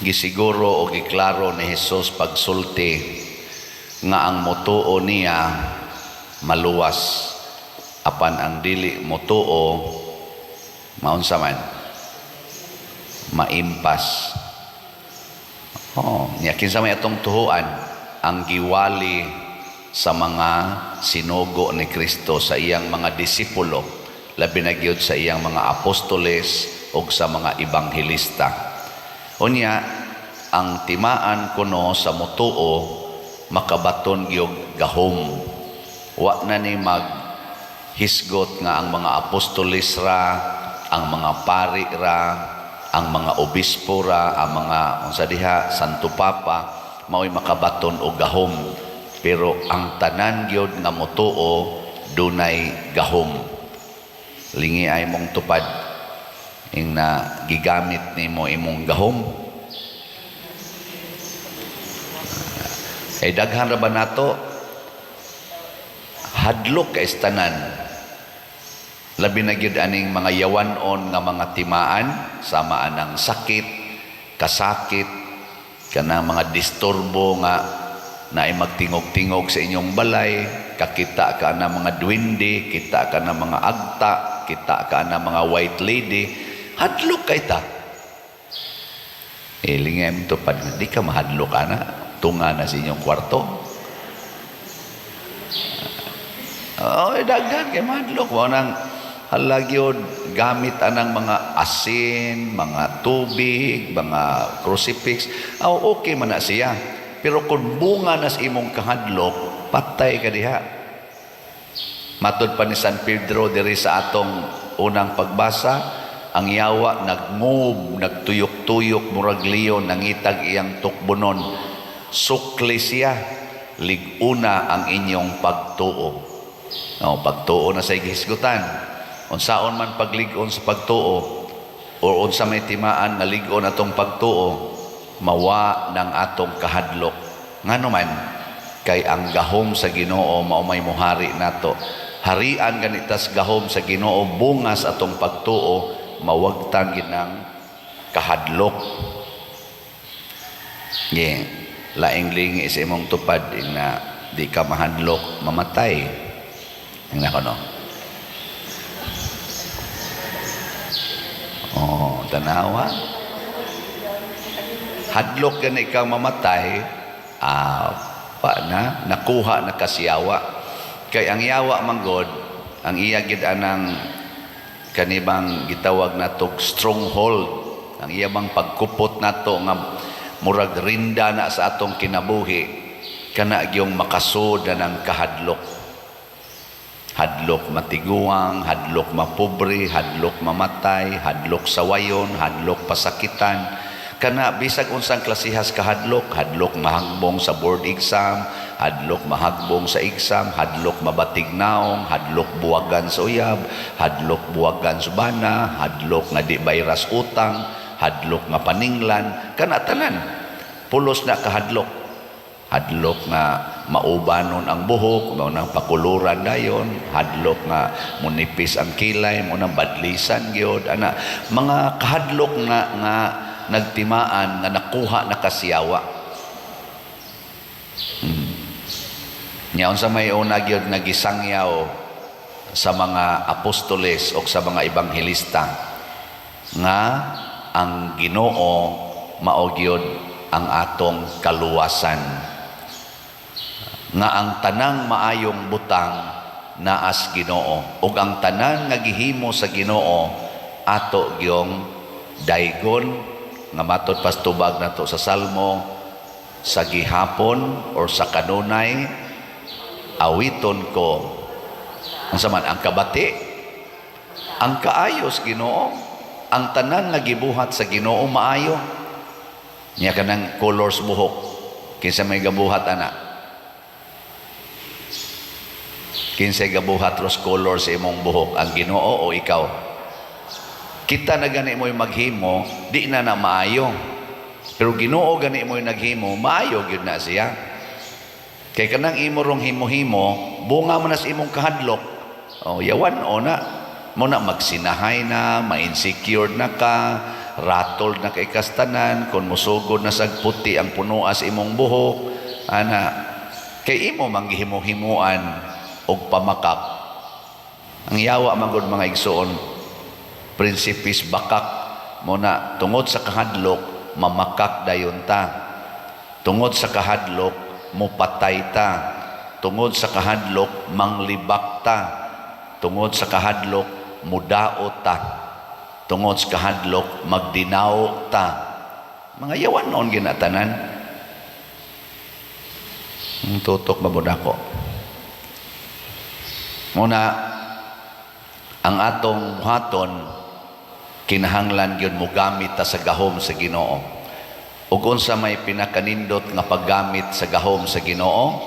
Gisiguro o giklaro ni Hesus pagsulti nga ang motuo niya maluwas, apan ang dili motuo maunsa man? Maimpas. Oh, nya kinsa may atong tuhuan? Ang giwali sa mga sinugo ni Kristo, sa iyang mga disipulo, labi na gyud sa iyang mga apostoles ug sa mga ebanghelista. Unya ang timaan kuno sa mutuo makabaton gyud gahom. Wa na ni mag hisgot nga ang mga apostoles ra, ang mga pari ra, ang mga obispo ra, ang mga unsa diha, Santo Papa mao'y makabaton og gahom. Pero ang tanan gyud nga motuo dunay gahom. Lingi ay mong tupad ing na gigamit nimo imong gahom. Kay daghan ra ba nato hadlok kay tanan, labi na gyud aning mga yawan-on nga mga timaan sama anang sakit, kasakit, kanang mga disturbo nga naay magtingog-tingog sa inyong balay, kakita ka na mga duwende, kita ka na mga agta, kita ka na mga white lady, hadlok kay ta. Eh, lingay mo tupad, di ka mahadlok ana, tunga na sa inyong kwarto. Oh, daghan kay mahadlok. Wa nang hala gyud gamit anang mga asin, mga tubig, mga crucifix. Oh, okay man na siya. Pero kung bunga na sa imong kahadlok, patay ka diha. Matod pa ni San Pedro diri sa atong unang pagbasa, ang yawa nagmove, nagtuyok-tuyok murag leon, nangitag iyang tukbonon. Sukli siya, lig-una ang inyong pagtuo. No, pagtuo na sa gihisgutan. Unsaon man paglig-on sa pagtuo or unsa may timaan nga lig-on atong pagtuo, mawa ng atong kahadlok. Ngano man, kay ang gahom sa Ginoo mao may muhari nato. Harian ganitas gahom sa Ginoo, bungas atong pagtuo, mawagtang ginang kahadlok. Ye, laing lingi sa imong tupad na di ka mahadlok mamatay. Ang nako no. Oh, tanawa. Hadlok ka na ikaw mamatay, pa na, nakuha na kasiyawa. Kay ang yawa manggod, ang iya gid anang kanibang gitawag natog stronghold, ang iya bang pagkupot nato nga murag rinda na sa atong kinabuhi, kana gyung makasud na ng kahadlok. Hadlok matiguang, hadlok mapobre, hadlok mamatay, hadlok sawayon, hadlok pasakitan. Kana bisag unsang klasihas kahadlok, hadlok mahagbong sa board exam, hadlok mahagbong sa exam, hadlok mabatig naong, hadlok buwagan sa uyab, hadlok buwagan sa bana, hadlok nga di bayras utang, hadlok nga paninglan, kana tanan. Pulos na kahadlok. Hadlok nga maubanon ang buhok, mao nang pakuluran dayon, hadlok nga munipis ang kilay, mao nang badlisan gyud ana, mga kahadlok nga nga nagtimaan nga nakuha na kasiyawa. Nya unsa may una gyud nga gisangyaw sa mga apostoles o sa mga ebanghelista? Nga ang Ginoo mao gyud ang atong kaluwasan, nga ang tanang maayong butang naas Ginoo ug ang tanan nga gihimo sa Ginoo ato gyong daygon, nga matod pastubag nato sa Salmo, sa gihapon or sa kanunay awiton ko unsa man ang kabati, ang kaayos Ginoo. Ang tanan nga gibuhat sa Ginoo maayo. Nya kanang colors buhok, kinsa may gabuhat ana? Kinsay gabuhat ros color sa imong buhok, ang Ginoo o ikaw? Kita na gani mo'y maghimo, di na na maayo. Pero Ginoo gani mo'y naghimo, maayo gyud na siya. Kay kanang imo rong himo-himo, bunga man na sa imong kahadlok. O yawan o na. Mo na magsinahay na, ma-insecure na ka, Ratol na kay kastanan kung musugod na sag puti ang punoa sa imong buhok ana, kay imo man gihimo-himuan og pamakak. Ang yawa man gud, mga igsoon, prinsipis bakak mo na. Tungod sa kahadlok, mamakak dayon ta. Tungod sa kahadlok, mupatay ta. Tungod sa kahadlok, manglibak ta. Tungod sa kahadlok, mudaot ta. Tungod sa kahadlok, magdinaw ta. Mga yawan noon ginatanan. Ang tutok ba ko muna ang atong buhaton, kinahanglan gyud mogamit ta sa gahom sa Ginoo. Ug unsa may pinakanindot nga paggamit sa gahom sa Ginoo?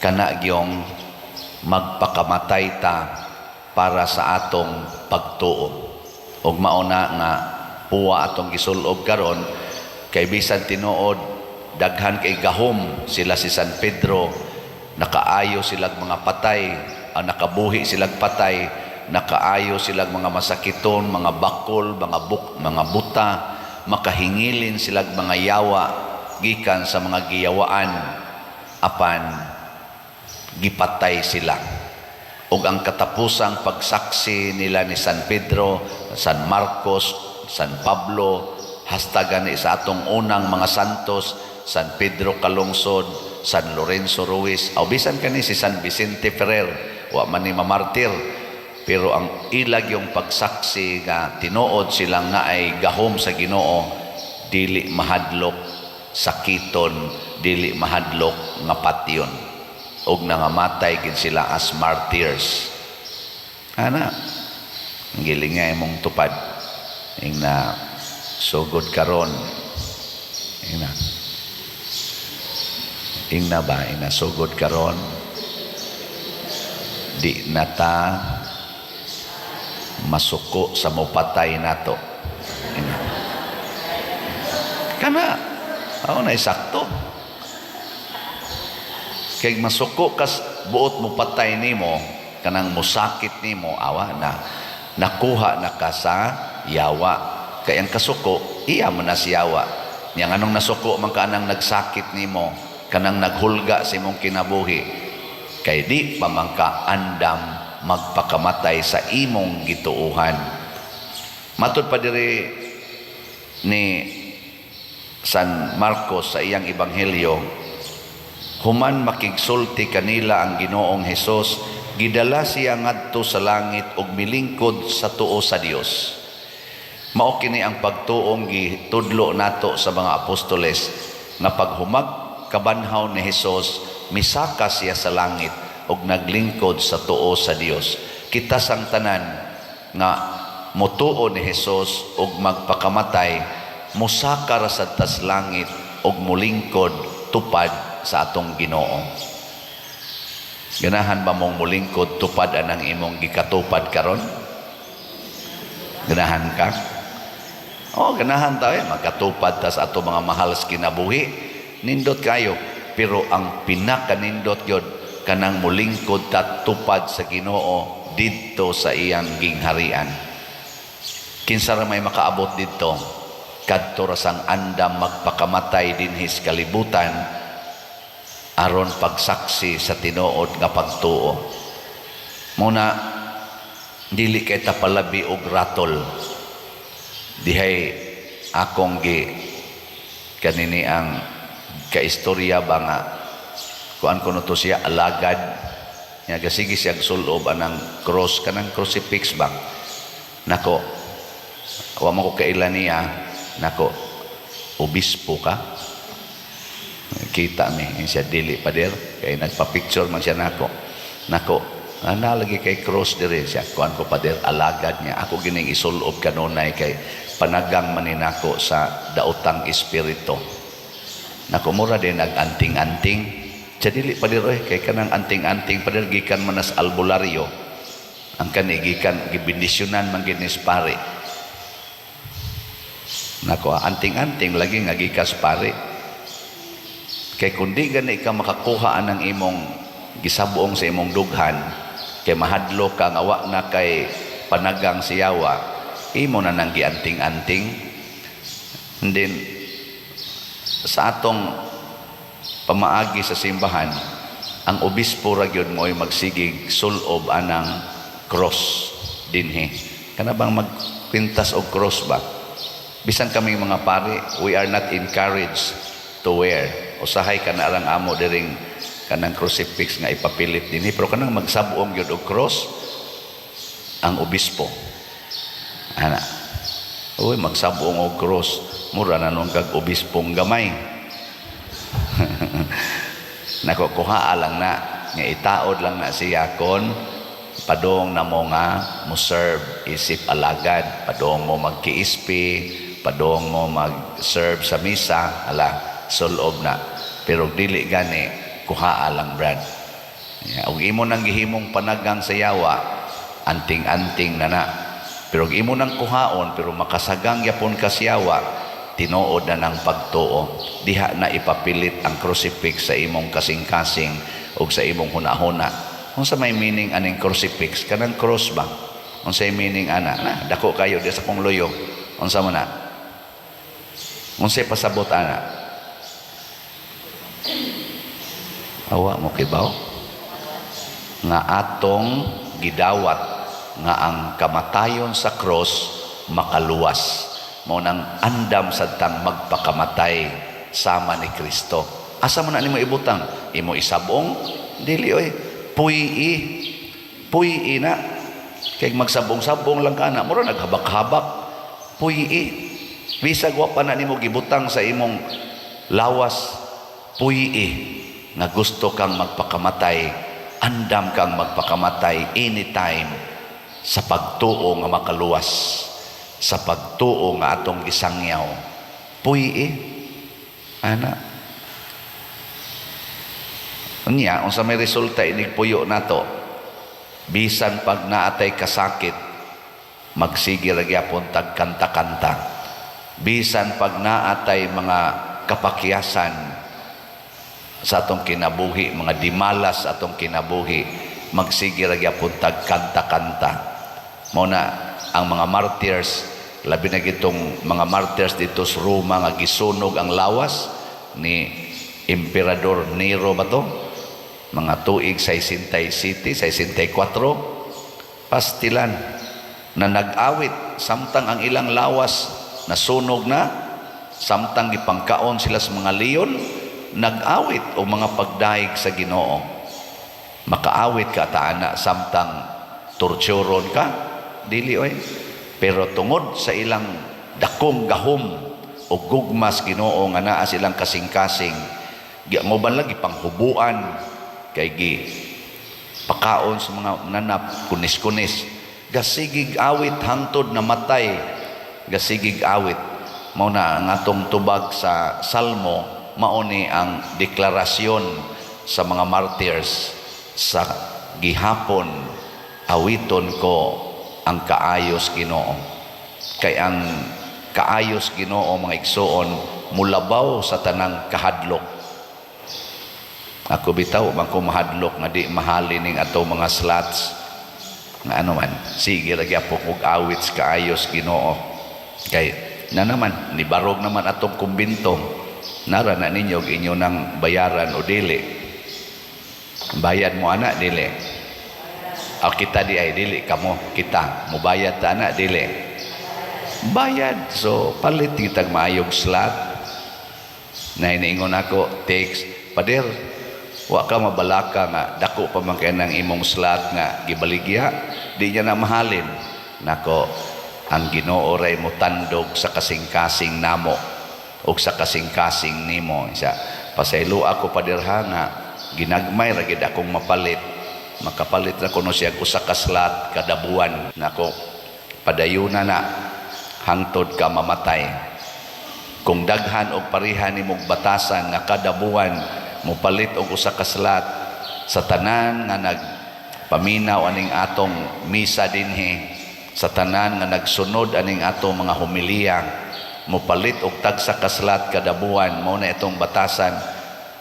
Kana gyong magpakamatay ta para sa atong pagtuo. Ug mao na nga puwa atong gisulob karon, kay bisan tinuod daghan kay gahom sila si San Pedro, nakaayo silag mga patay, ang nakabuhi silag patay, nakaayo silag mga masakiton, mga bakol, mga buk, mga buta, makahingilin silag mga yawa gikan sa mga giyawaan, apan gipatay sila. Ug ang katapusang pagsaksi nila ni San Pedro, San Marcos, San Pablo, hasta gani sa atong unang mga santos, San Pedro Calungsod, San Lorenzo Ruiz, o bisan kani si San Vicente Ferrer, wa man ni mamartir, pero ang ilag yung pagsaksi nga tinuod silang naay gahom sa Ginoo, dili mahadlok sakiton, dili mahadlok nga patyon, ug nangamatay gid sila as martyrs. Ana ang giling nga imong tupad ing na sugod karon, ing na ba, ing na sugod karon, di na ta masuko sa mopatay nato. Ing na. Kana ako na sakto, kay masuko kas buot mo patay nimo, kanang musakit nimo, awa na, nakuha na ka sa yawa, kay ang kasuko iya mo na si yawa. Yang anong nasuko man ka anang nagsakit nimo, kanang naghulga sa imong kinabuhi, kay di pa man ka andam magpakamatay sa imong gituuhan. Matud pa diri ni San Marcos sa iyang ebanghelyo, human makigsulti kanila ang Ginoong Hesus, gidala siya ngadto sa langit ug milingkod sa tuo sa Dios. Mao kini ang pagtuong gitudlo nato sa mga apostoles, nga paghumag kabanhaw ni Hesus, misaka siya sa langit ug naglingkod sa tuo sa Dios. Kita sang tanan nga motuo ni Hesus ug magpakamatay, musaka ra sad tas langit ug mulingkod tupad sa atong Ginoo. Ganahan ba mong mulingkod tupad anang imong gikatupad karon? Ganahan ka? Oh, ganahan tayo magkatupad ta sa ato mga mahal sa kinabuhi. Nindot kayo, pero ang pinakanindot gyud kanang mulingkod ta tupad sa Ginoo didto sa iyang gingharian. Kinsa ra may makaabot didto? Kadto ra sang andam magpakamatay dinhi sa kalibutan aron pagsaksi sa tinuod nga pagtuo. Muna dili kay ta palabi og ratol. Dihay akong gi kanini ang kaistorya ba nga kuan kuno to siya, alagad nya, gasige siya sulob anang cross, kanang crucifix ba. Nako, wa mo ko kaila niya. Nako, "Obispo ka?" Kita mi siya, "Dili, pader," kay nagpa-picture man siya nako. Nako, "Ana lagi kay cross dire." Siya, "Kuan ko, pader, alagad niya. Ako gining isulob kanunay kay panagang man ni nako sa daotang espiritu." Nako, mura din nag-anting-anting siya. "Dili, pader oy, kay kanang anting-anting, pader, gikan man nas albularyo. Ang kani gikan gibendisyonan man gid ni pare." Nako, anting-anting lagi nga gikas pare. Kay kung di gani ka makakuha anang imong gisabuong sa imong dughan, kay mahadlok ka nga wa na kay panagang siyawa, imo na nang gianting-anting. And then sa atong pamaagi sa simbahan, ang obispo ra gyud mo'y magsigig sulob anang cross dinhi. Kana bang magpintas og cross ba? Bisan kaming mga pari, we are not encouraged to wear. Usahay kana lang amo diring kanang crucifix nga ipapilit dinhi, pero kanang magsab-ong gyud og cross ang obispo. Ana. Uy, magsab-ong og cross, mura na nung kag obispong gamay. Nako, kuhaa lang na nga itaod lang na siya kon padong na mo nga mo serve isip alagad, padong mo magkiispi, padong mo mag-serve sa misa, ala, sulob na. Pero dili gani, kuhaa lang, brad. Yeah, ug imo nang gihimong panagang sa yawa, anting-anting na na. Pero ug imo nang kuhaon pero makasagang yapon ka sa yawa, tinuod na ng pagtuo. Diha na ipapilit ang crucifix sa imong kasing-kasing ug sa imong hunahuna. Unsa may meaning aning crucifix? Kanang cross ba? Unsa meaning ana? Na, dako kayo di sa kong luyo. Unsa man na? Unsay pasabot ana? Awa mo kibaw nga atong gidawat nga ang kamatayon sa cross makaluwas. Mao nang andam sadtang magpakamatay sama ni Kristo. Asa man na nimo ibutang? Imo isabong? Dili oy. Puy-i. Puy-i na. Kay magsabong-sabong lang ka na, mura naghabak-habak. Puy-i. Bisag wa pa na nimo gibutang sa imong lawas, puy-i nga gusto kang magpakamatay, andam kang magpakamatay anytime sa pagtuo nga makaluwas, sa pagtuo nga atong gisangyaw. Puy-i. Ana. Unya, unsa may resulta inig puyo nato? Bisan pag naatay kasakit, magsige ra gyapon tag kanta-kanta. Bisan pag naatay mga kapakyasan sa atong kinabuhi, mga dimalas sa atong kinabuhi, magsige ra gyapon tag kanta-kanta. Mao na ang mga martyrs, labi na gitong mga martyrs dito sa Roma nga gisunog ang lawas ni Emperador Nero ba to? Mga tuig 67, 64, pastilan na nag-awit samtang ang ilang lawas nasunog na, samtang gipangkaon sila sa mga leon, nag-awit o mga pagdaig sa Ginoo. Makaawit ka ta ana samtang torturon ka? Dili oy. Pero tungod sa ilang dakong gahom o gugmas Ginoo nga naa silang kasing-kasing, gianguban lagi panghubuan kay gi pakaon sa mga nanap, kunis-kunis, gasigig awit hangtod na matay, gasigig awit. Mao na ang atong tubag sa Salmo, mao ni ang deklarasyon sa mga martyrs: "Sa gihapon awiton ko ang kaayos Ginoo." Kay ang kaayos Ginoo, mga igsuon, mulabaw sa tanang kahadlok. Ako bitaw man ko mahadlok nga di mahalin ning ato mga slots nga ano man, sige ra gyapon og awit sa kaayos Ginoo. Kay na naman nibarog naman atong kumbinto, nara na ninyo og inyo nang bayaran o dili. Bayad mo ana, dili? O kita di ay dili kamo, kita mubayad ta ana, dili? Bayad. So palit kitag maayog slot na iniingon ako text, "Pader, wa ka mabalaka nga dako pa man kay ng imong slot nga gibaligya, di niya na mahalin." Nako, ang Ginoo ray motandog sa kasing-kasing namo ug sa kasing-kasing nimo. Isa pasaylo ako, pader ha, nga ginagmay ra gid akong mapalit. Makapalit ra kuno siya usa ka slot kada buwan. Nako, padayuna na hangtod ka mamatay. Kung daghan og pareha nimog batasan nga kada buwan mopalit og usa ka slot, sa tanan nga nagpaminaw aning atong misa dinhi, sa tanan nga nagsunod aning atong mga homilya, mopalit og tagsa ka slot kada buwan, mao na itong batasan.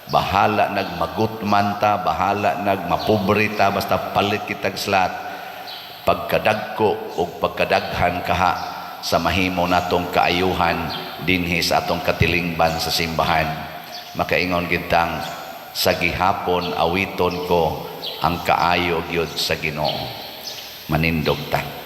Bahala nagmagutman ta, bahala nagmapobre ta, basta palit kitag slot. Pagkadagko og pagkadaghan kaha sa mahimo natong kaayuhan dinhi sa atong katilingban sa simbahan. Makaingon kitang sa gihapon awiton ko ang kaayo gyud sa Ginoo. Manindog ta.